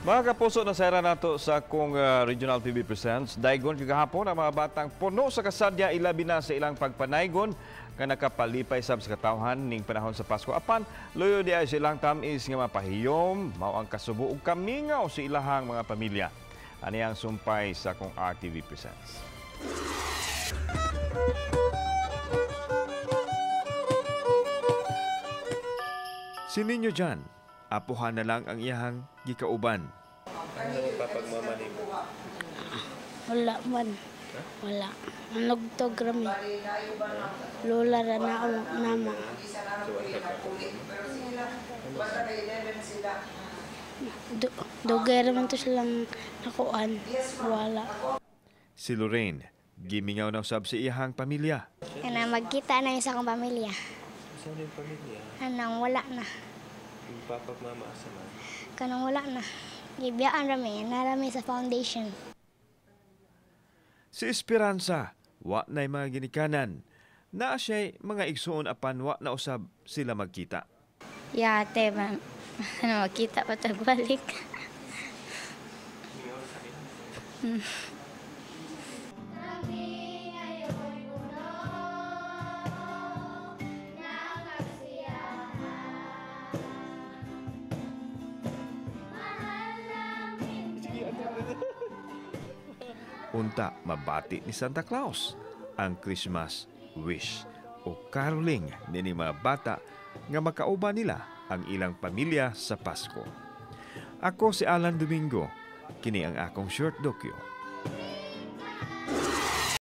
Mga kapuso, nasayran nato sa akong Regional TV Presents. Daigon kagahapon ang mga batang puno sa kasadya, ilabi na sa ilang pagpanaygon nga nakapalipay sab sa katawhan ning panahon sa Pasko. Apan luyo di ay sa ilang tamis nga mapahiyom, mao ang kasubo ug kamingaw sa ilahang mga pamilya. Ani ang sumpay sa akong RTV Presents. Si Ninyo Jan, apuhan na lang ang iyahang gikauban. Ano naman papagmama nimo? Wala man. Wala. Manugtog rami. Lola ra na nama. Dugay ra man to silang nakuan. Wala. Si Lorraine, gimingaw na usab sa iyahang pamilya. Kana magkita na sa akong pamilya. Saan yung pamilya? Anang wala na. Yung papagmama asa man? Kanang wala na. Gibiyaan rami, narami sa foundation. Si Esperanza, wa na'y mga ginikanan. Naa siya'y mga igsuon apan wa na usab sila magkita. Ya, ate, man, ano, magkita pa tagbalik. Unta mabati ni Santa Claus ang Christmas wish o caroling nini mga bata nga makauban nila ang ilang pamilya sa Pasko. Ako si Alan Domingo, kini ang akong short dokyo.